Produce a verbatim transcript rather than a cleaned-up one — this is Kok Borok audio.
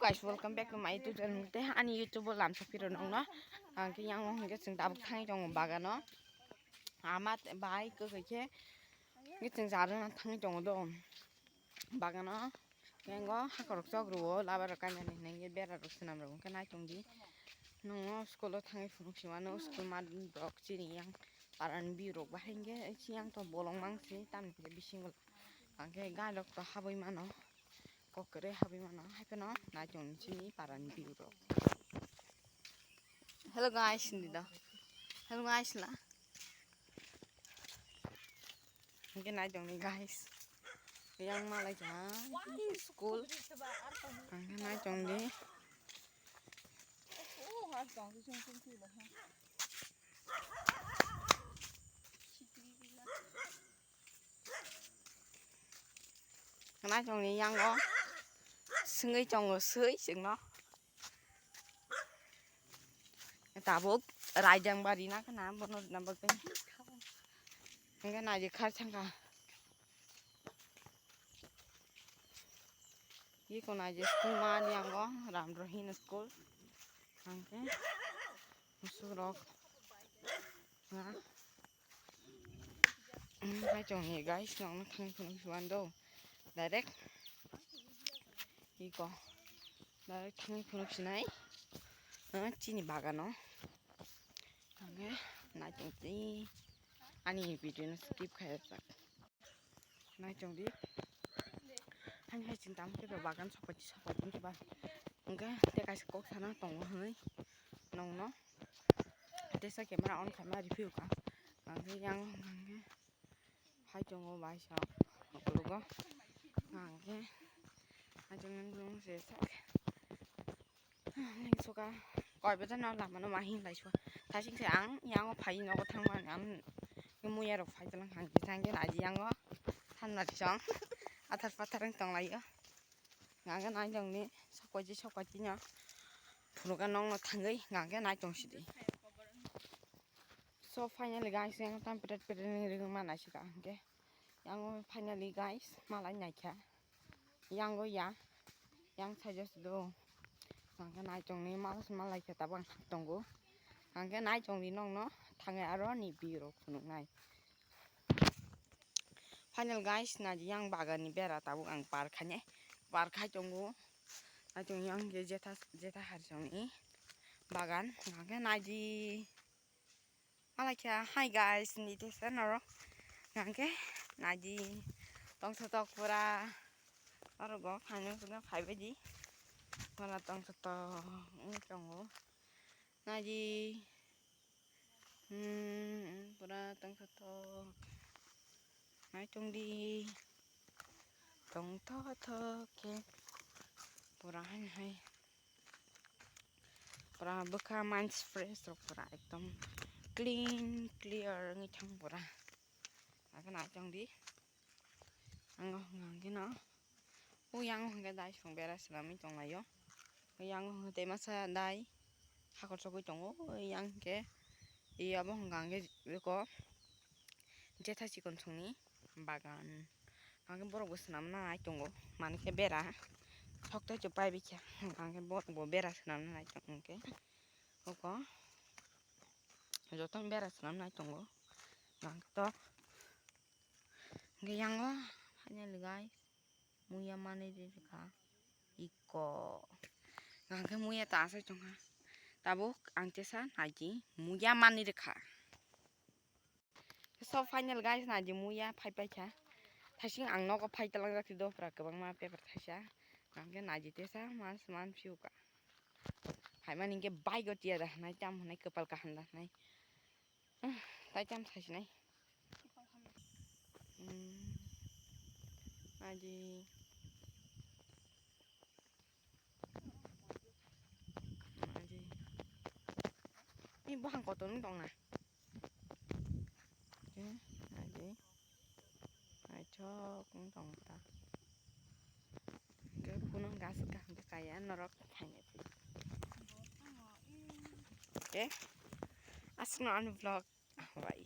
Guys, welcome back to my YouTube channel. Tei ani YouTube o lamsa phiro nongno. Ang khe yang hwnkhe chwng tabuk thangwi tongo bagano. Ama bai kwkhwi khe hwnkhe chwng jarwna thangwi tongo do. Bagano. Yango hakorok chok rwo, labar rok kainani hinwi bera rok swnam rok hwnkhe naichong di. Nongo school o thangwi phunuk si mano, school mat rok chini yang paran view rok bahai hwnkhe chiyang to bolong mang si tamni hwnkhe bisingo. Hwnkhe gai rok to habwi mano. Kok kwrwi habwi mano, hai phano naichong ni chini parani view rok. Hello guys, hindi daw. Hello guys, la. Hwnkhe naichong ni guys. Yang malai cha school. Hwnkhe naichong di. Nai chongni yango swngwi chongo swi chwngno. Tabuk raidang bari na khna bono rina bagwi. Hwnkhe naidi khar thangkha. Iko naidi school mani yango Ramrohini school. Hwnkhe musukrok. Ha? Hmm, hai chong ni guys, nong na thang thang suan do. Direct. Iko. Direct thang thang sinai. Ha, chini bagano. Hwnkhe nai chong ti. Ani video no skip khai jak. Nai chong di. Hani hai chini tam khe bagan sokoi sokoi chini ba. Hwnkhe te kaisa kok sana tongo hwnwi. Nongno. Tesa camera on khaima review ka. Ang khe yang hwnkhe hai tongo bai sa. Okologo. Ang khe hai tongo nung se sak. Neng suka. Koi bata no lama no mahin lai suka. Thasing se ang yang o phai nogo thang man ang muya rok phai talang hang khe thang khe naji yang o than na song. Athar pathar tong lai o. Hwnkhe nai tongni sokoi ji sokoi ji no. Phunukha nongno thangwi hwnkhe nai tong sidi. So finally guys, yang tam pret pret ni ring ma nai sika hwnkhe. Yang finally guys, malai nai kha. Yang go ya. Yang saja sudo. Hwnkhe nai tongni mal malai kha tabang tongo. Hwnkhe nai tongni nongno thangwi aro ni biro phunuknai. Final guys, naidi yang bagan ni bera tabuk ang par khainai, par khai tongo. Naitong yang je jetha, jetha harsong ni bagan, hwnkhe naidi malai kha. Hi guys, ni tesa norok, hwnkhe naidi tongthotok pura orogo phaino songkha phaibaidi pura tongthotok wng tongo. Naidi, hmm, pura tongthotok. Nai tongdi. Tongthotok khe. Pura hai hai. Pura bwkha minds fresh rok pura ekdom clean clear wngwi thang pura. Nai tongdi. Ang hwnkha hwnkhe no. O yang hwnkhe dai song bera swnamwi tonglaio. O yang hwnkhe tei masa dai hakor sogwi tongo. O yang hwnkhe abo hwnkha hwnkhe beko jetha chikon songni bagan. Hwnkhe borok bo swnamna nai tongo. Manwi khe bera. Thok thok se pai bikha. Hwnkha hwnkhe borok bo bera swnamna nai tongo hwnkhe. Oko jotono bera swnamna nai tongo. Hwnkhe to. Hwnkhe yango finally guys, muya manwi rikha iko. Hwnkhe muya ta asai tongkha. Tabuk ang tesa naidi muya manwi rikha. So final guys, naidi muya phai paikha. Thaising ang nogo phai talangjak si dopra kwbangma paper thaisa. Hwnkhe naidi tesa man man phiuka. Phaimani hwnkhe bike o tiya da hwnai, tamo hwnai kwpal kaham da hwnai. Taitam saisinai. Hmm. Aji. Aji. Ni buhang kotor wng tong na. Aji. Naithok wng tong ta. Hwnkhe phunuk gas kaham khe kaya norok phainai phai. Hwnkhe aswkno ani vlog hambai.